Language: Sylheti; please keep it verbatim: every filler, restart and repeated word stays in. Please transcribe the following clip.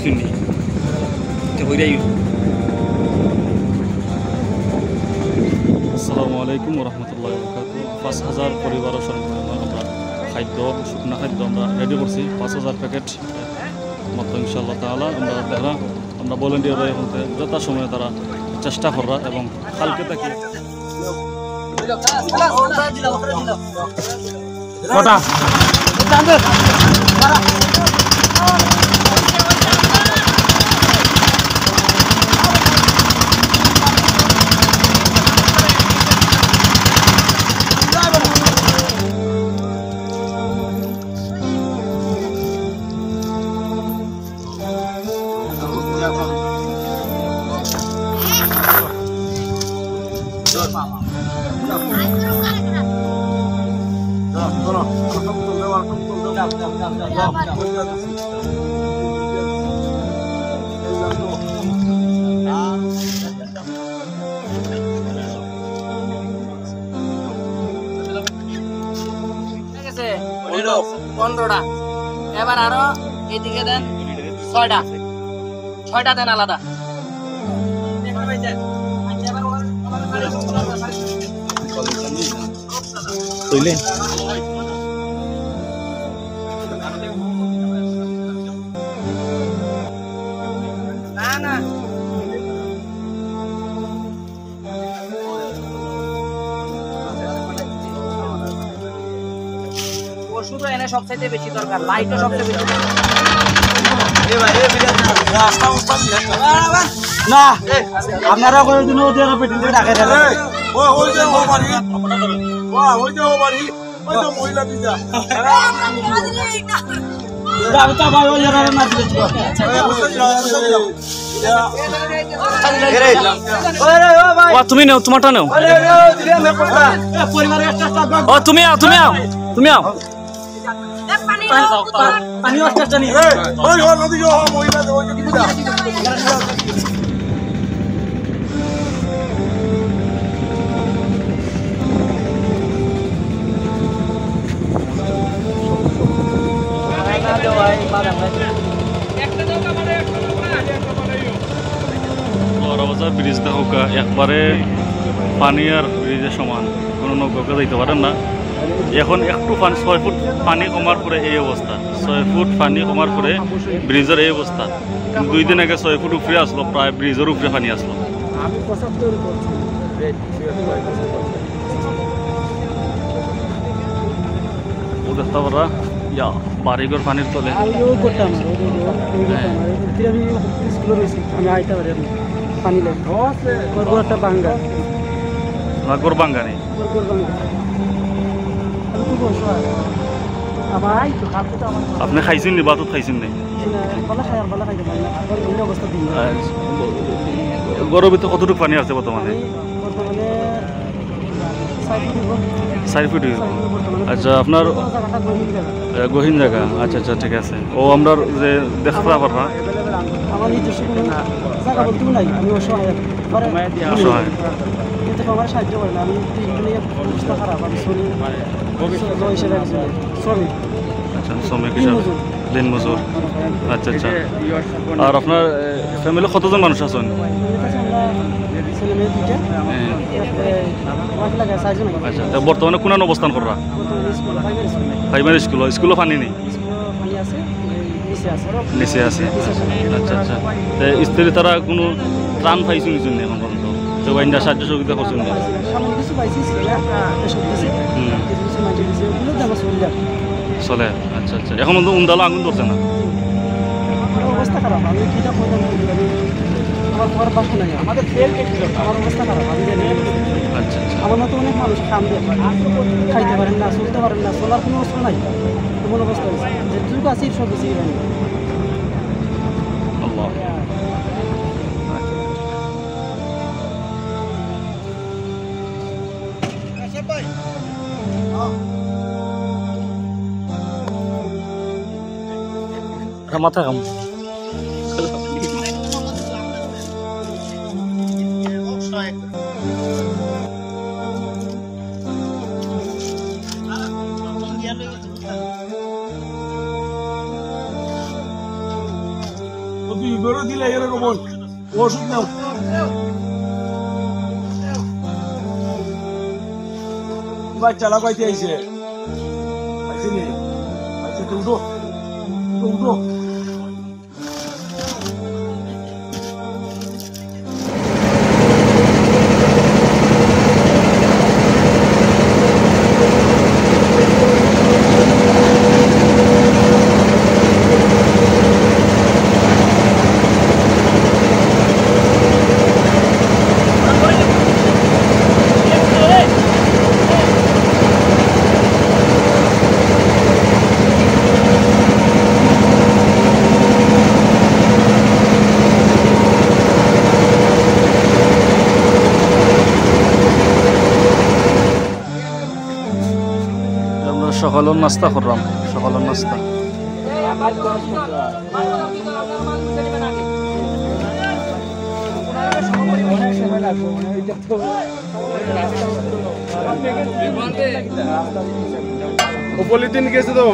চিনি। তে হইরাই। আসসালামু আলাইকুম ওয়া রাহমাতুল্লাহি ওয়া বারাকাতুহু। পাঁচ হাজার পরিবারর সরবরাহ আমরা খাদ্য, শুকনা খাদ্য আমরা রেডি করছি, পাঁচ হাজার প্যাকেট মতো ইনশাআল্লাহ তাআলা। আমরা দেখরা, আমরা ভলান্টিয়ার ভাই অকলতে যথাসময়ে তারা চেষ্টা কররা এবং কালকে থাকি কটা? ঠিক আছে? পনেরোটা। এবার আরো এদিকে দেন ছয়টা। ছয়টা দেন আলাদা। না, না। ওষুধও এনে সবচাইতে বেশি দরকার, লাইটও সবচেয়ে বেশি দরকার। না, আপনারা করে দিন, ওদের আরো পেটে পেটে ডাকে দেবে। এই, ও, ওই যে ও বাড়ি। ও, ওই যে ও বাড়ি। ওই তো মহিলা দিদা। দাঁড়াও তো ভাই, ওই এরা না দিলে কি হবে? ও, তুমি নেও, তোমারটা নেও। ও, তুমি আও, তুমি আও, তুমি আও। পানি, পানি, পানি, পানি, পানি, পানি, পানি, পানি, পানি, পানি, পানি, পানি, পানি, পানি, লোহার বাজার ব্রিজ দেখউক্কা, একবারে পানি আর ব্রিজের সমান, কোনো নৌকা যাইতে পারের না। এখন একটু পানি, ছয় ফুট পানি কমার পরে এই অবস্থা, ছয় ফুট পানি কমার পরে ব্রিজের এই অবস্থা। দুই দিন আগে ছয় ফুট উপরে আসলো, প্রায় ব্রিজের উপরে পানি আসলো। আমি পঁচাত্তর করছি। ও দেখতে পারা, ইয়া, বাড়িঘর পানির তলে। আর ওই করতাম আর, ওই, ওই, ওই করতাম আর, ওই, ওই, আমি স্কুলে রয়েছি, আমি আইতে পারি না, পানি লাগে। ওর ঘর একটা ভাঙ্গা। না, ঘর ভাঙ্গা নেই। ওর ঘর ভাঙ্গা। আমি খুব অসহায়। আবার আই তো, কালকে তো আমার আপনি খাইছেন নি? ভাত খাইছেন নি? জি না, একবেলা খাই, আরবেলা খাইতে পারি না। এখন এই অবস্থা দিন। আচ্ছা। ঘরর ভিতরে কতটুকু পানি আছে বর্তমানে? আমি বর্তমানে চার ফুট হইব। চার ফুট হইব। চার ফুট বর্তমানে। আচ্ছা, আপনার কোনো জায়গাটা গহীন জায়গা। এ, গহীন জায়গা। আচ্ছা, আচ্ছা, ঠিক আছে। ও, আমরা যে দেখতে পারবা। আমার নিজস্ব কোনো জায়গা বলতেও নাই, আমি অসহায়। মানে, অসহায়। কিন্তু আমার সাহায্য করে না, আমি তো এগুলো নিয়ে অবস্থা খারাপ, আমি চলি। হিসেবে একজন শ্রমিক। আচ্ছা, শ্রমিক হিসাবে। দিনমজুর। দিনমজুর। আচ্ছা, আচ্ছা। আর আপনার, এ, ফ্যামিলি কতজন মানুষ আছেন? ফ্যামিলিতে আছে আমরা ছেলে মেয়ে দুইটা। হ্যাঁ। এ, ওয়াইফ লাগে চারজন। আচ্ছা, তো বর্তমানে কোন অবস্থান কররা? বর্তমানে school, primary school. Primary school, স্কুলো পানি নেই? স্কুলো পানি আছে, এই নিচে আছে। নিচে আছে। নিচে আছে। আচ্ছা, আচ্ছা। তো স্ত্রী তারা কোনো ত্রাণ পাইছেন কিছু নেই এখন পর্যন্ত? তো বাইন্দা সাহায্য সহযোগিতা করছেন না? সামান্য কিছু পাইছি, সিরিয়া, এসব দিছে। হুম। কিছু কিছু মাটি দিছে, ওগুলো তো আমার চলে যায়। চলে, আচ্ছা, আচ্ছা। এখন তো উন্দালো আগুন ধরছে না? আমার অবস্থা খারাপ, আমি কিতা করতাম, আমি, আমার ঘর বাসা নাই, আমাদের সেল কে ছিল? আমার অবস্থা খারাপ, আমি জানি না। আচ্ছা, আচ্ছা। আমার মতো অনেক মানুষ কান্দে, খাইতে পারেন না, চলতে পারেন না, চলার কোনো অবস্থা নাই, এমন অবস্থা হয়েছে। যেটুকু আছি, সব বেশি গেলাম। আল্লাহ। এটা মাথা কাম। এরকম ওষুধ নাও। বাচ্চা লাগাইতে আইছে। আইছে নি? আইছে তো উঠো। উঠো, উঠো। আমরা সকালর নাস্তা করলাম, সকালর নাস্তা। ও পলিথিন গেছে তো।